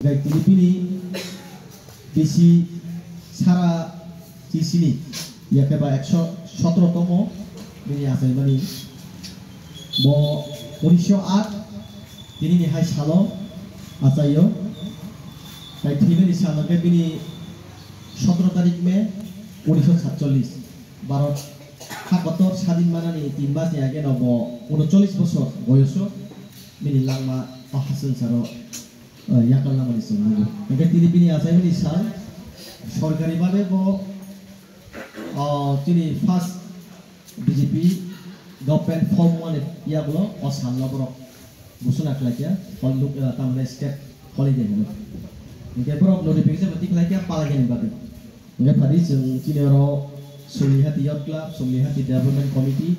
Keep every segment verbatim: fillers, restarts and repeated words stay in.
Tini bini bisi sara chisini, yakhe ba ekso sotro tomo bini achaimani. Bo unisho aat tinini hai salo achaio. Tai thwimani sal hwnkhe bini sotro tarik May unisho satchollis. Bharat ha kotor sadin manani tin masni age no bo unocholish bosor boyoso bini langma o ha swngcharo, eh, yakal nangmani chwng nukgo. Hwnkhe tini bini achaimani sal sorkari babe bo, oh, chini first B J P government form mani yagulo o salno borok ghosona khlaikha, hol nuk, eh, tamni state holiday hino. Hwnkhe borok notification bo tikhlaikha palaigani bagwi. Hwnkhe phadi chwng chini oro Somlihati Youth Club, Somlihati Development Committee,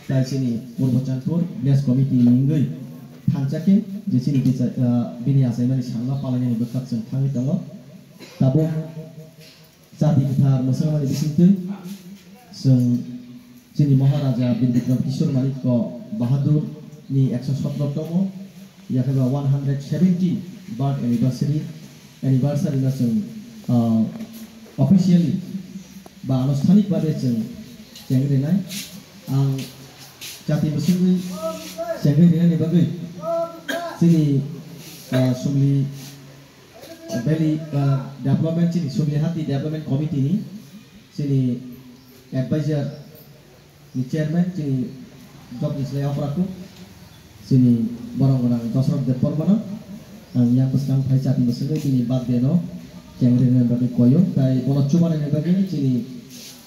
tai chini Purbo Chandpur Village Committee ni wngwi thansa khe je chini bicha-, ah, bini achaimani salno palainani bwkhak chwng thangwi tongo. Tabuk chati kwthar mwswkmani bisingtwi chwng chini Maharaja Bir Bikram Kishore Manikya Bahadur ni ekso sotro tomo, yakhe ba one hundred seventeen birth anniversary, anniversary no chwng, ah, officially ba anusthanik babe chwng chengrinai. Ang chati bwswngwi chengrinani bagwi chini, ah, Somli Valley, ah, Development chini Somlihati Development Committee ni chini advisor ni chairman chini Jagdish Lai Oprakuk, chini borok gwnang Dosrok Debbarma no ang yang bwskang phai chati bwswngwi bini birthday no chengrinani bagwi koyo, tai bono chubanani bagwi chini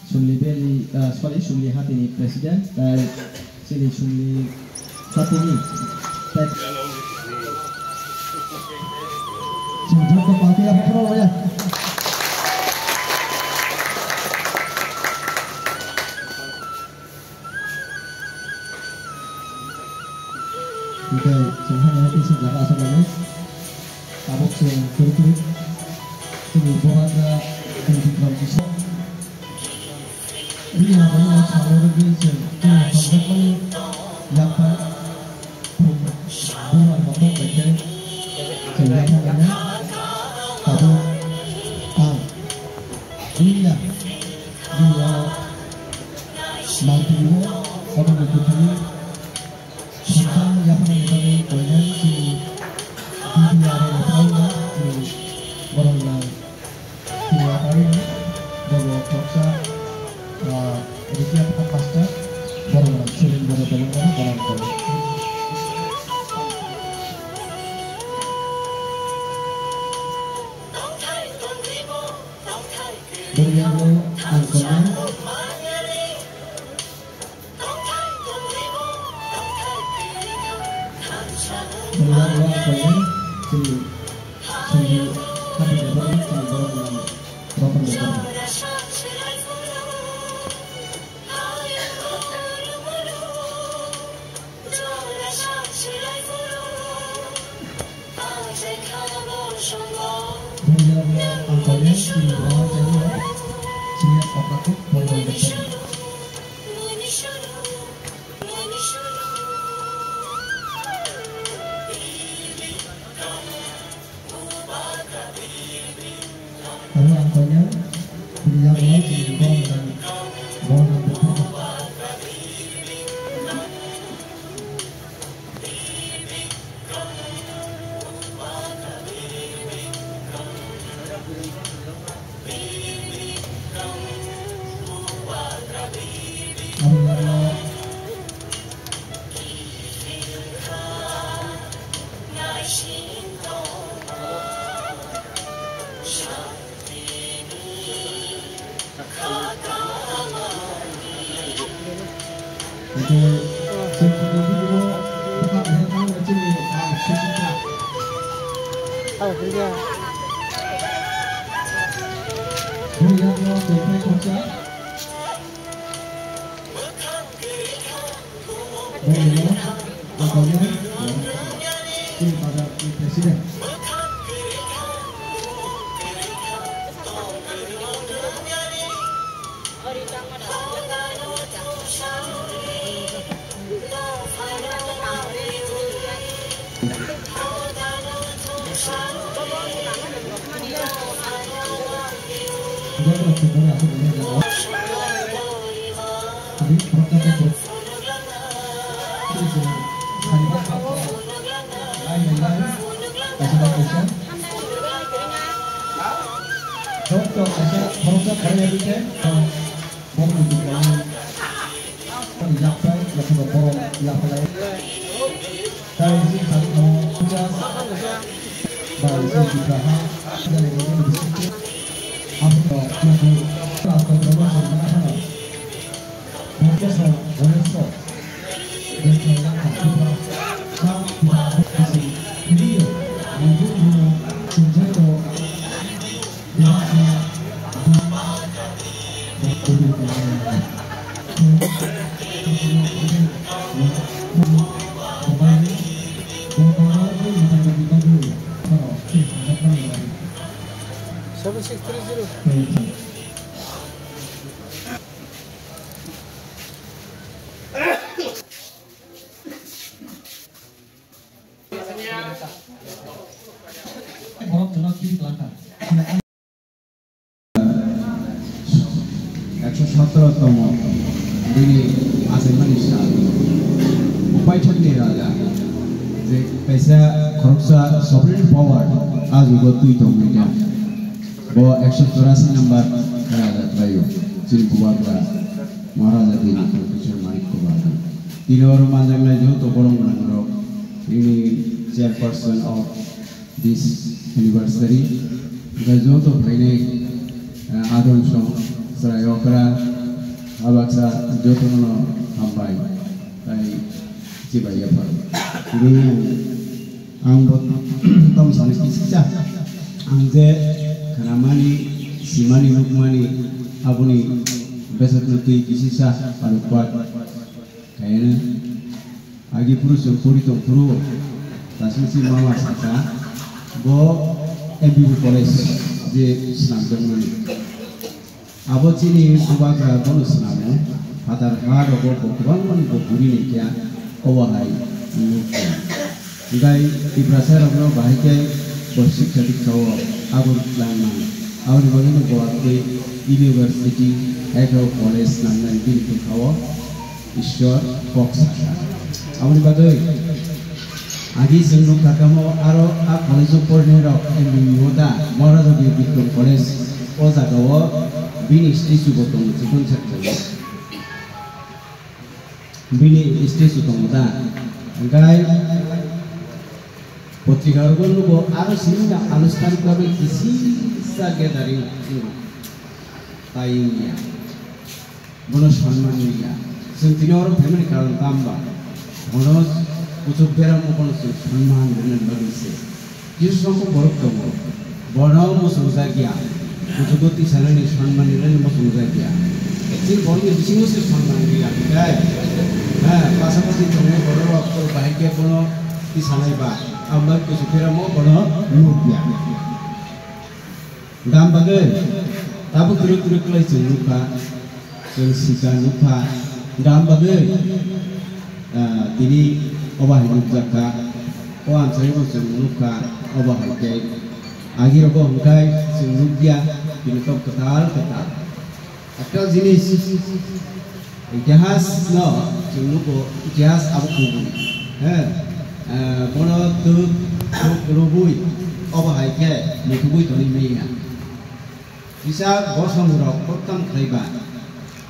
Somli Valley, ah, sorry, Somlihati ni president, tai chini Somlihati ni, tai chini joto party aphuru ya. Hwnkhe chwng haino tei swngjak aswk bagwi tabuk chwng kwrwkri chini Bubagra Bikram Kishore. Bini hamjakmani salo rwgwi chwng chini hamjakmani yapha thum bubar mothok bai khe chwng yapha lainai. Tabuk ang bini ya bini o mangpili o obo ni kwthwi Sintang yapharani bagwi koinai chini D P R ni thauma chini borok nang chini yakarino bobo khoroksa, ah, retired headmaster borok nang Surin Boro tongmani borok tong. Bwrwi yago ang koinai. Bwrwi yago ang koinai chini chini hati ni borok chini borok ni rokon ni borok. Abo ang koinai, bini yago chini borok nang, borok nang buphang. Abo yago Bongni no ang koinai chini bazar ni president. Seven six three zero. Ekso sotoro tomo bini achaimani sal. Upai thani raja je kaisa khoroksa sovereign power a jugo twi tongmani. Bo ekso churasi number raja twiyo. Chini bubagra Maharaja bini Professor Manik Kumar. Tini oro manjaknai joto borok gwnangrok, bini chairperson of this anniversary. Hwnkhe joto phainai, eh, adong song, chwrai okra, habaksa jotono hambai, tai chibai yaphar. Tini ang, ang bo tamo sani kisisa, ang je khnamani, simani, nukmani, aboni besakno twi kisisa palukpat khaina. Agi phuru chwng pori tong phuru, tasing si mama saka, bo M B B college je swnamjakmani. Abo chini bubagra bono swnamo, phatar ha rogo bo kwbangmani bo guri naikha, obo hai nukya. Hwnkhe Tiprasa rokno bahai khe bo siksa diksa o abo langmani. Aboni bagwi no bo tei university, hai khe college swnamnani bini bwkha o. Ishwar kok sakha. Aboni bagwi agi chwng nukha kamo aro a college o porinairok M B B o da Maharaja Bir Bikram College o jaga o bini statue bo tongo chikon sakjagwi. Bini statue tongo da. Hwnkhe potrika rogo nugo aro sini da anushtanik bhabe kisisa gathering wngo. Tai wngya. Bono sonman rwya. Chwng tini oro phaimani karon tamo ba? Bono kuchuk beramo bono chwng sonman rwna bagwi se. Kisa songkho borok tongo. Bono muchungjakya. Kuchugo tisanani sonman rwna muchungjakya. Chini borokni bisingo se sonman rwya, hwnkhe, ha, pasapasi tongnai bororok bahai khe bono tisanai ba. Abo bai kuchuk beramo bono nukya. Gam bagwi tabuk twrwk twrwk khlai chwng nukha, chwng sika nukha. Gam bagwi, ah, tini obo hai nukjakha, o amchaio chwng nukha, obo hai khe agirogo hwnkhe chwng nukya, tini tok kwtal kwtal. Ekta jinis, itihas no chwng nugo, itihas abo kubui. He, eh, bono twk, twk rwbui, obo hai khe muthubui toni manya. Kisa bosong rok kothom khlaiba,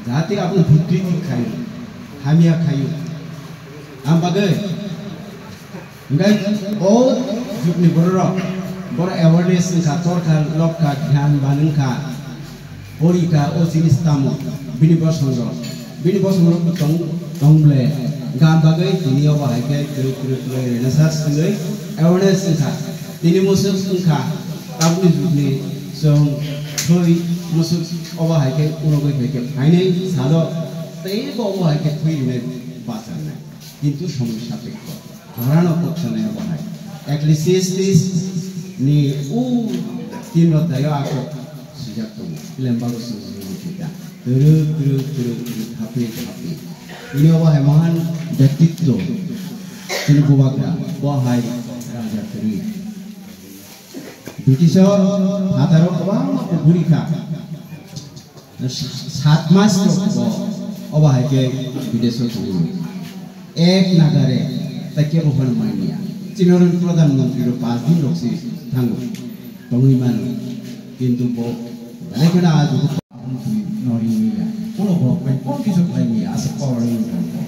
jahate abo buddhi thik khaio, hamya khaio. Am bagwi, Hwnkhe o jukni bororok, borok awareness wngkha, torkha, lokkha, dhyan ban wngkha, porikha, o jinis tamo, bini bosongrok, bini bosongrok tong, tong ble, gam bagwi tini obo hai khe kwrwi, kwrwi, kwrwi rwna sa swngwi awareness wngkha, tini musuk wngkha, tabukni jukni chwng thwi musuk obo hai khe unogwi phaikhe phainai salo teibo obo hai khe thwi rwnai bacharnai, kintu somoi sapekho. Dhorano kok sanai obo hai. Ecclesiastes ni u tin odhyayo a kok swijak tongo. Lembago swijak tongo kita. Twrwk, twrwk, twrwk, twrwk, thapwi, thapwi. Ini obo hai mohan bektitto. Chini bubagra, bo hai raja kwrwi. British o phataro kwbangma kuburi kha. Sa-, sat mas rok bo obo hai khe bidesh o tongo. Ek nagare ta kebo phano manya. Chini oro pradhan mantri rok pas din rok se thango. Tongwi mano. Kintu bo belai kheno a dugu aboni twi nori manya. Kuno borok bai kuno kisu khlai manya. Aswk power ni tongo.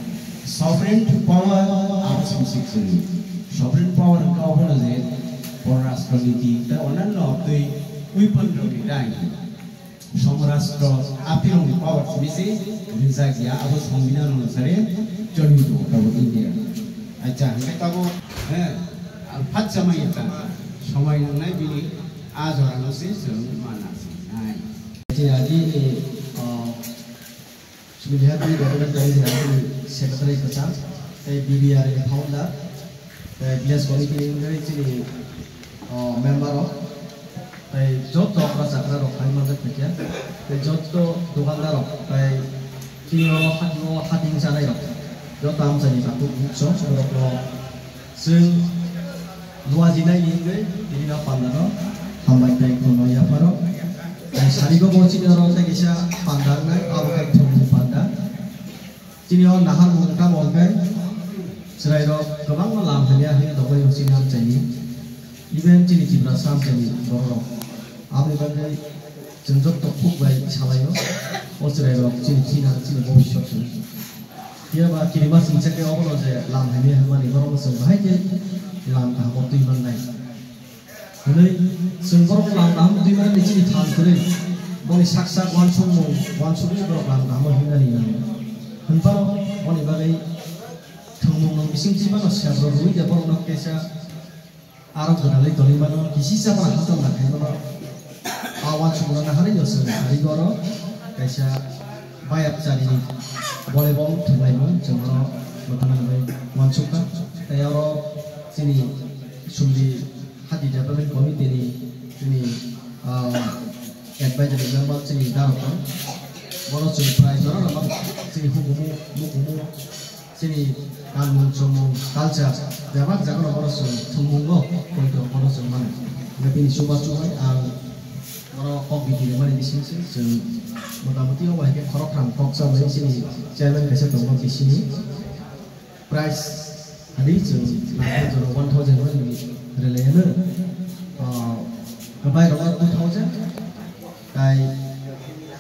Sovereign power abo sumsik sini. Sovereign power wngkha obono je porashtra niti tei onanno twi weapon rok ni dai. Somrastro aphirokni power simi se rijak ya, abo Songbinan onusare choli tongo tabuk India. Acha, hingke tabuk, he, al phat chamai ya ta, somoi nangnai bini a jora no se chwng mana sinai. Acha, adi ni, ah, Sumili Happy Development Committee ni secretary kwcham, tei B B R ni founder, tei village committee ni wngwi chini, o, member rok, tei joto okra chakra rok hai manjak khaikya, tei joto dukandar rok, tei chini o hati o hati wng chanai rok, joto amchaini takhuk bukcho borok no Chwng luajinai ni wngwi tini no panda no hambai tei khulumno yapharo. Tei sarigo bo chini oro tei kisa panda wngnai, abo khe thwngmung panda. Chini o naharmung tamo hwnkhe chwrairok kwbangma lam hamya hwnwi tongbaio chini amchaini. Even chini Tiprasa amchaini bororok. Aboni bagwi chwng joto khuk bai salaio. O chwrairok chini thina, chini bobiswt chwng. Phiya ba kirima singcha khe obono je lam hamya hwnmani borokno chwng bahai khe lam kahamo twi mannai. Hwnwi chwng borokno lam kahamo twi mannani chini phan kwrwi. Boni sak sak uansukmung, uansukmung borok lam kahamo himnani nango. Hwnphano boni bagwi thwngmung nwng bising twi phano sebro rwui de borokno kesa Aro gwdalwi tongwi mano, kisi chapra hachal na khai mano. A uansukmung no naharwi no chwng sari oro kaisa bayap charini volleyball thwnglaimung chwng oro mwthangna bai uansukha. Tei oro chini Sumli Hati Development Committee ni chini, ah, advisory member chini Darokon. Bono chwng prai jora rwma chini hukumu, mukumu. Chini kanmung, chomung, culture, bebak jagano bono chwng thwngmungo, poito bono chwng mano. Hwnkhe bini chubachu bai ang bono kok bidi rimani bising se chwng motamoti obo hai khe khoroktham kok cha bai chini chairman kaisa tongo bisini. Prize hadi chwng nangkukjoro one thousand rwlaiano, ah, kwbai rokno two thousand, tai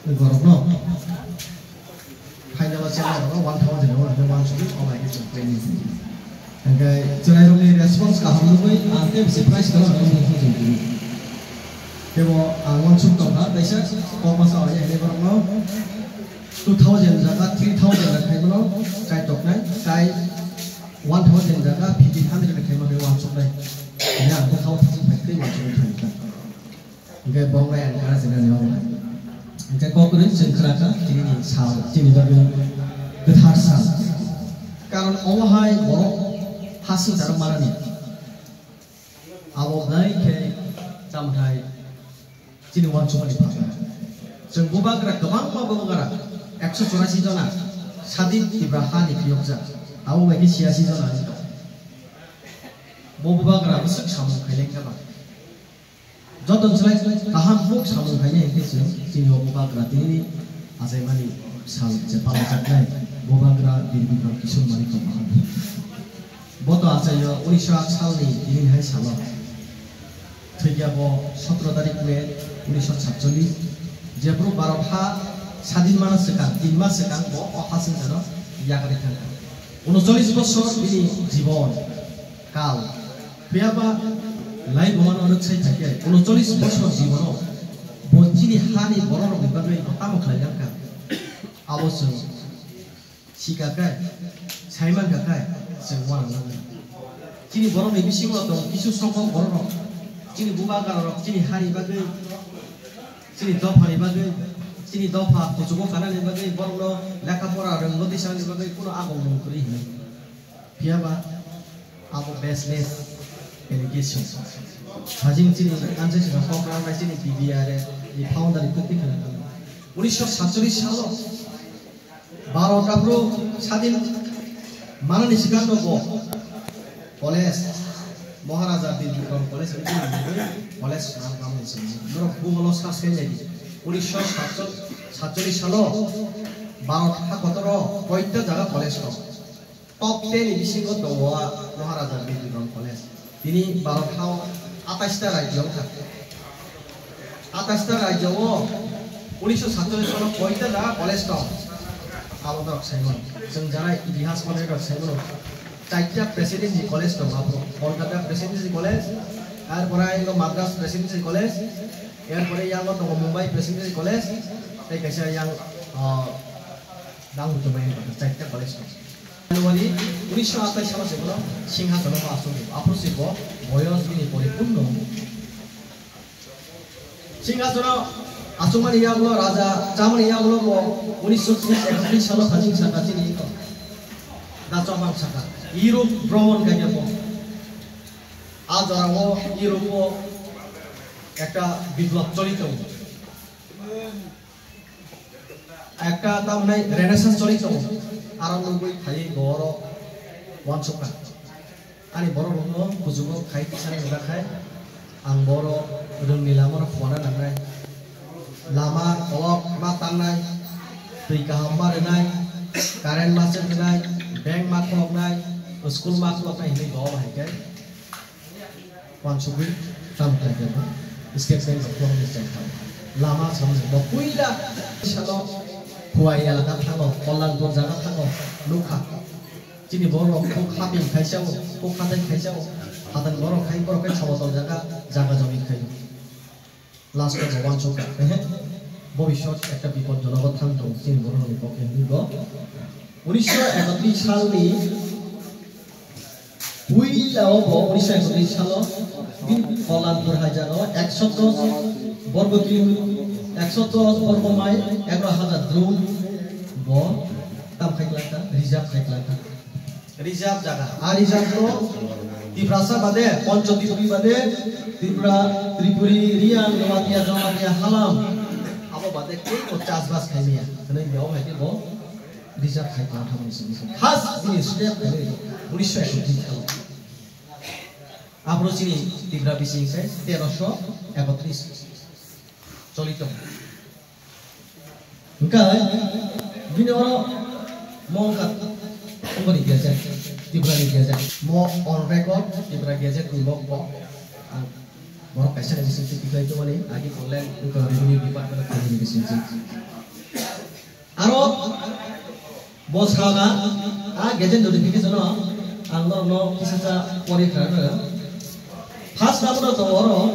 borokno Final o channel rok one thousand o hwnwi uansukwi omo hai khe chwng planning khaio. Hwnkhe chwrairokni response kaham nugwi ang tei bisi prize kwrwng rok wngkha chwng tini. Teibo ang uansuk tongkha kaisa kokmasa hwnwi hwnwi borokno two thousand jaga three thousand rok khaimano chai toknai, tai one thousand jaga fifteen hundred rok khaimano uansuknai. Hwnwi ang bwkhao thangwi phai tei uansukwi thangkha. Hingke borok bai ang kara sina ni obo. Hingke kok kwrwi chwng khna kha, tini ni sal, tini bagwi kwthar sal. Karon omo hai borok ha swngcharo manani. Abo belai khe tamo hai chini uansukmani phataro. Chwng bubagra kwbangma bubagra ekso chorasi jona sadin Tipra ha ni phiyokjak. Abo bai khe siyasi jona wng tong. Bo bubagra bwswk samung khailai kha ba. Joto ni slai kaham kuk samung khainai hwnkhe chwng chini o bubagra tini achaimani sal je palajaknai bubagra Bir Bikram Kishore Manik Babu. Bo to achaio unisho aat salni tini hai salo. Thwikya bo sotro tarik May unisho satchollish. Jephru Bharat ha sadin mana swkang, tin mas swkang bo o ha swngcharo yakarwi thangkha. Unocholish bosor bini jibon kal. Phiyaba lai bumano rwksai thakya, unocholish bosor jibono bo chini hani bororokni bagwi bo tamo khlai jak kha? Abo chwng sika khe, sai man kha khe, chwng uanang nangya. Chini borokni bisingo tongo kisu songkok bororok, chini bubagrarok chini hani bagwi, chini dophani bagwi, chini dopha kuchugo kanani bagwi, borokno lekha pora rwngwi tisani bagwi kuno agong mung kwrwi hino. Phiyaba abo baseless allegation. Hajing chini kansa sina kok rang bai chini B B R ni founder ni kwtwi khna kha. Unisho satchollish salo Bharat aphuru sadin manani swkang no bo college, Maharaja Bir Bikram College, college swnam kamani simi. Borok Google o search khainai di. Unisho satcholish salo Bharat hakotoro koita jaga college tong. Top ten ni bisingo tongo a Maharaja Bir Bikram College. Tini Bharat hao atais ta rajyo wngkha. Atais ta rajyo o unisho satcholish salo koita jaga college tong. Abo norok saimano. Chwng janai itihas pore norok saimano. Chaita Presidency College tong abo. Kolkata Presidency College, ar pore ayang Madras Presidency College, Erpore yang o tongo Mumbai Presidency College, tei kaisa yang, ah, Danghuchumai ni bwkha, chaita college tongo. January unisho atais salo se bono Singhasono bo achuk ringo. Aphuru se bo boyos bini poripurno. Singhasono achukmani yagulo raja chamani yagulo bo unisho ekatris salo khajing saka chini Dachomang saka. Europe bhromon khaikhe bo. A jorao Europe o ekta biplop choli tongo. Ekta tamni Renaissance choli tongo. Aro nugwi phaiwi borok uansukha. Ani borok rokno kuchugo khai tisani wngkha khai ang borok rwngni lama rok khwana nangnai. Lama kolok ma tangnai, twi kaham ma rwnai, current ma chwk rwnai, bank ma khuloknai, school ma khuloknai hinwi bo hai khe. Wansugwi tamo khlai khe bo state bank rok kwbangni chai kha. Lama samung bo puila salo Khowai elaka thango, Kalyanpur jaga thango, nukha. Chini borok kok haping khaisa o, kok hatai khaisa o, hatai borok khai, borok khai sabo tong jaga, jaga jomi khai. Last o bo wansuk kha, ehe, bobiswt ekta bipodjonogo thang tongo chini borokni pokhe hinwi bo. Unisho ekatris salni puila o bo unisho ekatris salo bini Kalyanpur haijaro ekso dos borgo kilo, ekso dos borgo mile, egaro hajar drone bo tam khai khlai kha, reserve khai khlai kha. Reserve jaga. A reserve no Tiprasa bade, Pancho Tripuri bade, Tripura, Tripuri, Riyang, Noatia, Jamatia, Halam. Abo bade kebo chasbas khaimaya. Hwnwi bo hai khe bo reserve khai tong thangmani simi. Khas bini step khaimani unisho ekatris salo. Aphuru chini Tripura bising se terosho ekatris choli tongo. Hwnkhe bini oro mo wngkha Tripura ni gazette, Tripura ni gazette. Mo on record Tripura gazette ni mo kok ang borok kaisa ni bising twi khlai tongmani, agi online wngkha revenue department of communication. Aro bo saka, a gazette notification o ang norokno kisa sa pori kha. First number to oro,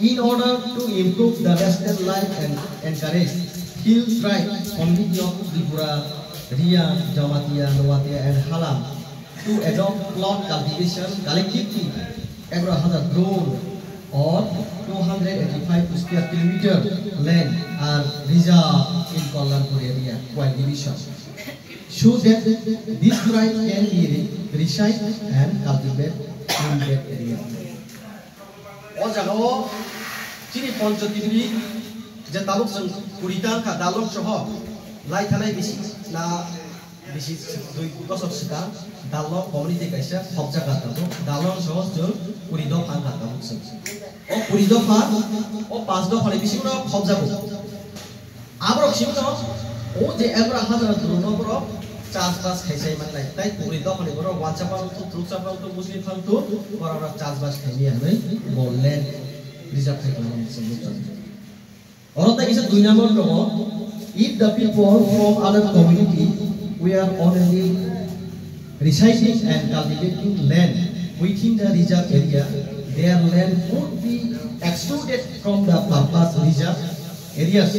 in order to improve the national life and encourage hill tribe community of Tripura, Riyang, Jamatia, Noatia and Halam to adopt plot cultivation collectively, egaro hajar drone or two hundred eighty-five square kilometer land are reserved in Kalyanpur area, Khowai division. So that this tribe can be re-, reside and cultivate in that area. O jaga o chini Pancho Tripuri je tabuk chwng kuri ta wngkha dalong soho lai thanai bisi na bisi dui bosor swkang dalong community kaisa khopjak tabuk dalong soho chwng kuri dopha wngkha tabuk chwng. O kuri dopha, o panch dopha ni bisingo khopjago. Aborok simi no, o je ebra hajar duro no borok chas bas khai sai manlai. Tai puri dokhani borok wansa phang tu, truksa phang tu, muslim phang tu, borok rok chas bas khai maya hinwi bo land reserve khai tongmani se nukjak. Oro tai kisa dui number tongo, if the people from other community we are only residing and cultivating land within the reserve area, their land would be excluded from the purpose reserve areas.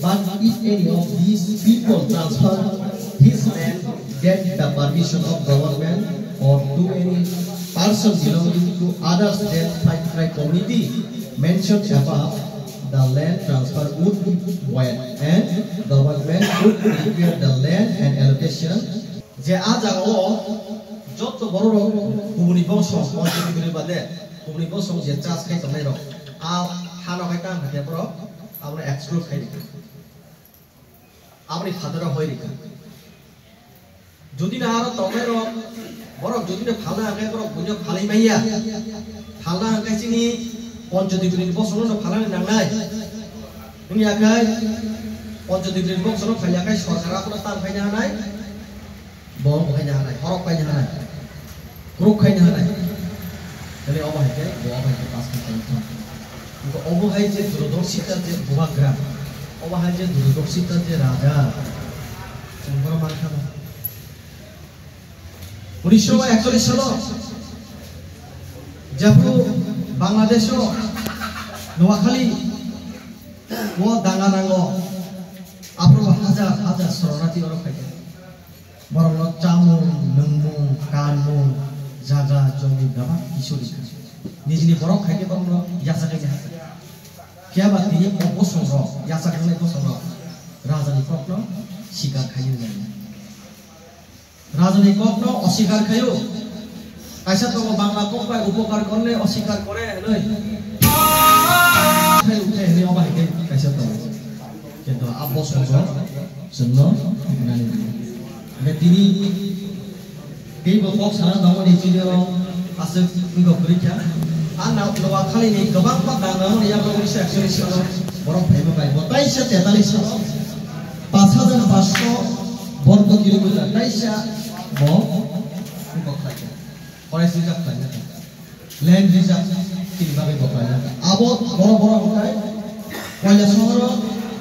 But if any of these people transfer his land, get the permission of government or to any person belonging to other state tribe community mentioned above, the land transfer would be void and government would require the land and allocation. Je a jaga o joto borok rok kubuni bongso, Pancho Tripuri bade kubuni bongso je chas khai tongnai rok, a hano khai tang kha borok abono exclude khai rikha, aboni phadaro hoi rikha. Jodi na aro tongnai rok, borok jodi na phalna hwnkhe borok buino phalwi manya, phalna hwnkhe chini Pancho Tripuri ni bosongno phalnani nangnai. Wngya khai, o jodi bini boksoro phaiya khai sorkar abono tang khaina hanai, bo wng khaina hanai, horok khaina hanai, kuruk khaina hanai. Tele obo hai khe, bo obo hai khe pass khaina thang. Wngkha obo hai je duradorsita je bubagra, obo hai je duradorsita je raja, chwng bono man kha ba. Unisho ekcholish salo jephru Bangladesh o Noakhali o danga nango, aphuru hajar hajar soronarthi oro phaikha. Borokno chamung, nwngmung, kanmung, jaga, jomi bebak kisu rikha. Nijini borok khaikhe borokno yachakgwi naiha. Phiya ba tini o bosongrok, yachakjaknai bosongrok rajani kokno sikar khainai. Rajani kokno osikar khaio. Kaisa tongo Bangla kok bai upokar korle osikar kore hinwi. Khai uthai hinwi obo hai khe kaisa tongo. Kintu abo sojo chwngno nani. Hingkhe tini teibo kok sana tongo ni chini oro aswk wngkha kwrwi kha. A Noakhali ni kwbangma dang nangmani yago unisho ekcholish salo borok phaibo bai bo taisa tetalis salo. Pash hajar pash sho borgo kilometer taisa bo wngkha khlai kha. Forest reserve khlai kha. Land reserve tini bagwi bo khlai kha. Abo borok borok wngkhai Koilasahar o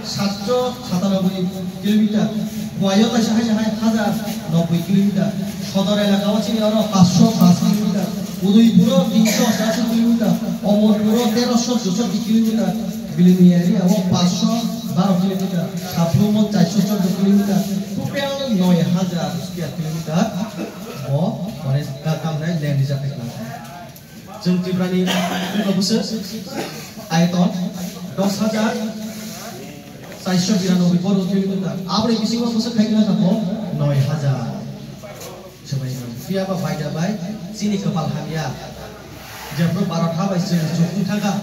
satsho satanoboi kilometer, Khowai o kaisa hai hai hajar nobboi kilometer, Sodor elaka o chini oro pash sho pash kilometer, Udaipur o tinsho ostashi kilometer, Amarpur o terosho chushotti kilometer, Bilonia area o pash sho baro kilometer, Khapulung o charsho choddo kilometer, total noi hajar square kilometer bo forest, ta-, tamni land reserve khe khlai kha. Chwng Tripura ni wngkha bwswk ayoton dos hajar charsho biranoboi borgo kilometer. Aboni bisingo bwswk khai kha bo noi hajar. Swbai no. Phiya ba baida bai chini kwpal hamya. Jephru Bharat ha bai chwng chukung thangkha.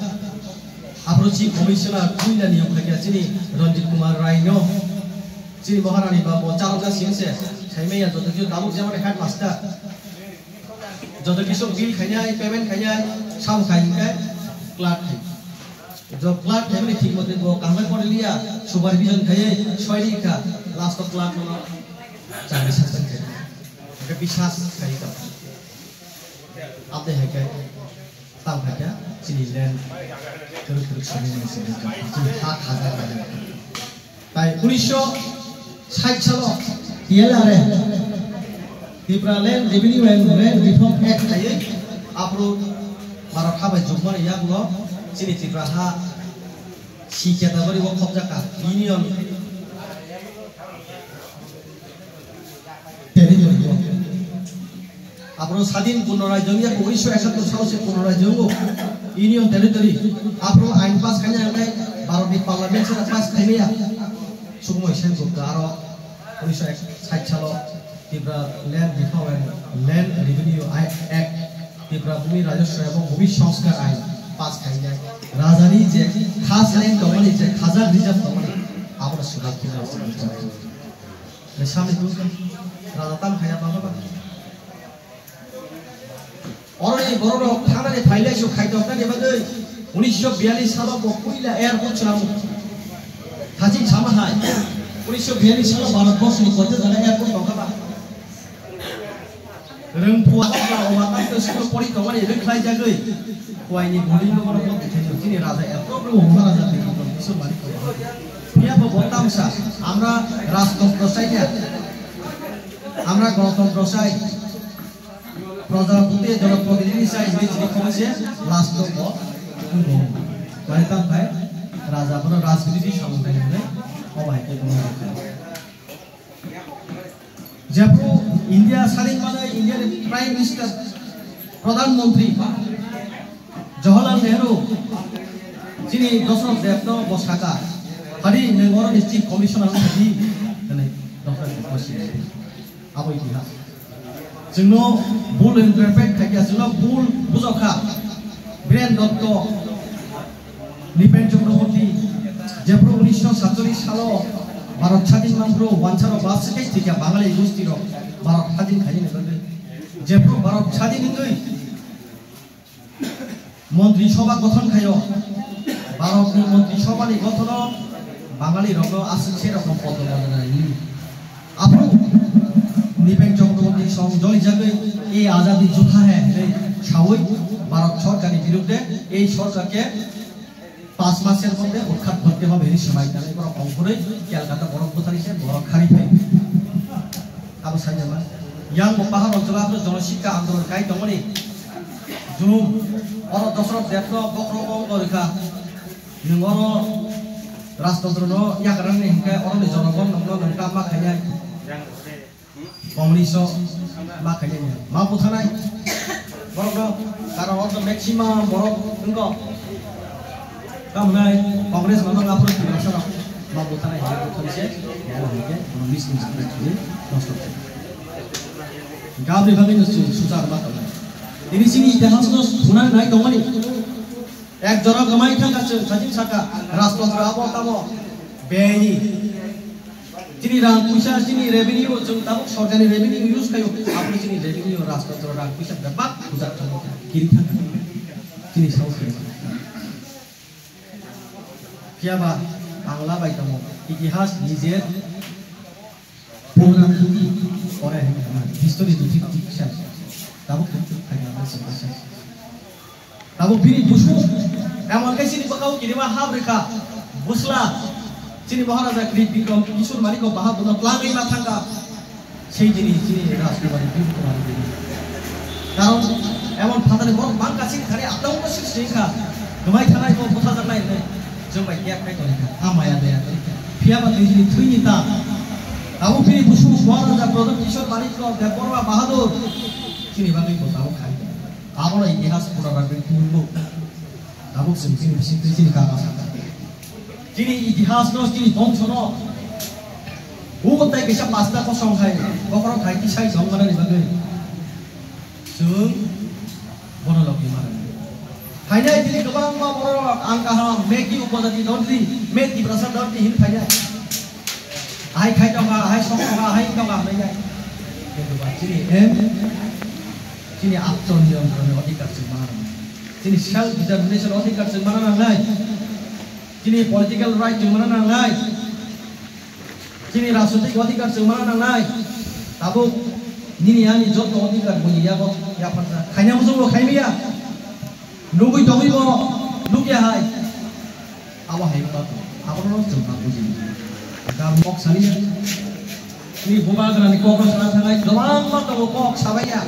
Aphuru Chief Commissioner puila niyok khaikha chini Ranjit Kumar Rai no. Chini Maharani ba bo charokna singse saimaya joto khe tabuk jemon headmaster. Joto kisu bill khainai, payment khainai, sam khai hingkhe clerk khai. Jo clerk khaimani thik mote bo kaham kore liya, supervision khaiye, soi ri kha, last o clerk no chakri suspen khai. Hingkhe bisas khai kha. Abde hai khe tang khai kha, chini land kwrwk kwrwk sori ni sori kha, chini ha khaja khaja. Tai unisho sait salo T L R A, Tripura Land Revenue and Land Reform Act khaiwi aphuru Bharat ha bai jukmani yaklo chini Tripura ha si category o khobjakha Union Territory o. Aphuru sadin Purno Rajyo wngya khe unisho ekattor salo se Purno Rajyo wngo, Union Territory. Aphuru ain pass khaina hwnkhe Bharatni Parliament se pass khaimaya. Sukmoi Sen Gupta aro unisho sait salo Tripura Land Reform and Land Revenue Act, Tripura Bhumi Rajaswa ebong Bhumi Sanskar Ain pass khainai. Rajani je khas land tongmani, je khajak reserve tongmani, abono swkang khe Samni dusha raja tam khaya baba ba. Oroni bororok thangnani phailaisu khaitoknani bagwi unisho biyalish salo bo puila airport chwramu. Thaching sama hai, unisho biyalish salo Bharat borsoni koita jaga airport tongkha ba. Rwngphu o ba tam to school pori tongmani rwkhlai jagwi. Kuaini body no bono bok thai chini raja eto bro Maharaja tei bro Isor mani ko. Phiya bo bo tamsa, amra rajtontro chai na. Amra gonotontro chai. Prajapati, jonoprotinidhi chai, hini chini khoboi se last o bo. Mane tam khai raja bono rajniti samung khai hwnwi obo hai khe bono khai. Jephru India sadin manwi India ni Prime Minister, Pradhan Mantri Jawaharlal Nehru chini Dashrath Deb no bo saka, "Hadi nwng oro ni Chief Commissioner wng di," hwnwi Dashrath Deb bo sini. Abo itihas. Chwngno bul interpret khaikha, chwngno bul bujokha. Biren Dotto, Nipen Chakraborty, jephru unisho satcholish salo Bharat sadin manphru wansaro bas se kai thikya Bangali gustirok Bharat sadin khainani bagwi. Jephru Bharat sadin wngwi Montri Sobha gothon khaio. Bharatni Montri Sobhani gothono Bangali rokno aswk se rokom podol rwnai. Aphuru Nipek Chakraborty song jolijagwi "Ye Azadi Jhutha Hai" hinwi sawi Bharat sorkarni birudde ei sorkarke পাঁচ মাসের মধ্যে উৎখাত করতে হবে hinwi swmai tanai borok ongkhorwi Kolkata borok bwtharwi se borok khari phai. Abo saijama. Yang bo pahar oncholo aphuru jonosikka andolon kai tongmani. Jum, oro Dosrot Debno bokhorok ongkhorwi kha. Nwng oro rajtantro no yakarani hinkhe oroni jonogon nokno nwng tamo ma khainai. Communist o ma khainai. Ma buthanai. Borok no karon oro maximum borok wngkha. Tamnai Congress no nang aphuru Tiprasa rok ma buthanai hinwi buthani se. Oro hinkhe kono misunderstanding nosto khlai. Gabri bagwi no chwng suchar ma tongnai. Tini chini itihas no sunai nai tongmani. Ek jora kwmai thangkha chwng sajing saka, rajtantro abo tamo beni. Chini rang puisa, chini revenue, chwng tabuk sorkarni revenue use khaio, aboni chini revenue rajtantro rang puisa bebak bujak thangkha, kiri thangkha. Chini saus khe. Phiya ba Bangla bai tamo, itihas nijer program tumi pore hai history duthi duthi kisa. Tabuk duthi khaina hai se kisa. Tabuk bini busu, emon khe chini bwkhao kirima hap rwkha, bwsla, chini Maharaja Kri Bikram Kishore Manik Bahadur no twlangwi ma thangkha, sei jini chini Rajkumari Bhim Kumari Devi. Karon emon phatani borok bangkha chini thani atang no sik sik kha, kwmai thanai bo buthajaknai hinwi chwng bai kep khai tongkha, a maya daya tongkha. Phiya ba twi chini thwini ta, tabuk bini busu Maharaja Pradyut Kishore Manik Debbarma Bahadur chini bagwi bo tabuk khai tongkha. Abono itihas pura ragwi tubungo. Tabuk chwng chini bisingtwi chini kaka sakha. Chini itihasno, chini bongsono. Ugo tai kisa pasta kosong khai, bokhorok khai tisai song manani bagwi. Chwng bono logi mano. Phainai tini kwbangma borok ang kaham, meki upojati dondri, me Tiprasa dondri hin phainai. Ahai khai tongkha, ahai song tongkha, ahai tongkha hinwi nai. Kintu ba chini em, chini atmaniyontronni odhikar chwng mana nangnai. Chini self determination odhikar chwng mana nangnai. Chini political right chwng mana nangnai. Chini rajnitik odhikar chwng mana nangnai. Tabuk nini ani joto odhikar buini yago yapharjak. Khaina muchungo khaimaya. Nugwi tongwi bo nukya hai. Abo hai wngma tong. Abono chwng ma buji. Gam kok sani. Ni bubagrani kok sana thangai, kwbangma tongo kok sabaiya.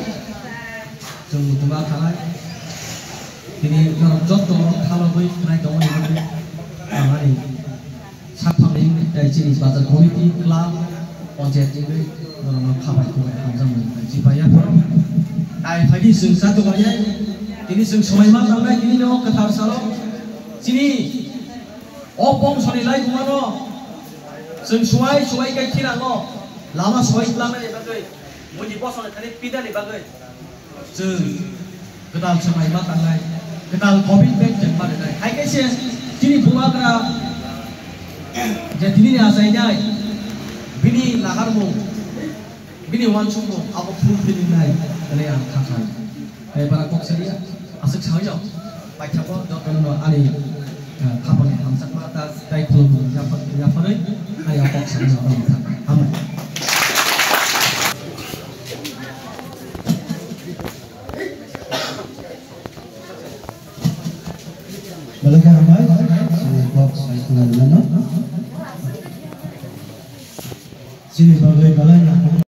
Chwng bubagrani. Tini norok joto khalogwi khnai tongmani bagwi. Amani. Sakphang ni tei chini bazar committee, club, panchayat ni bai norokno khabai khubai hamjakmung tei chipai yapharo. Tai phaidi chwng chatung lainai, tini chwng swmai ma tangnai, tini no kwthar salo chini o bongso ni lai buma no chwng suai suai khe khina no lama soi tlangnai bagwi. Buini bosongni thani pinani bagwi chwng kwtal swmai ma tangnai, kwtal commitment chwng ma rwnai. Hai khe se chini bubagra je tini ni achainai, bini naharmung, bini uansukmung abo fulfill wngnai hwnwi ang kha kha. Tei bara kok saliya. Aswk sawi no, paithago jotono ani, eh, khapangni hamjakma ta tei khulumung yapha-, yapharwi ani o kok sani no tamo thang. Hambai. Belai khe hambai, chini kok sani khulumung no. Chini bagwi belai no.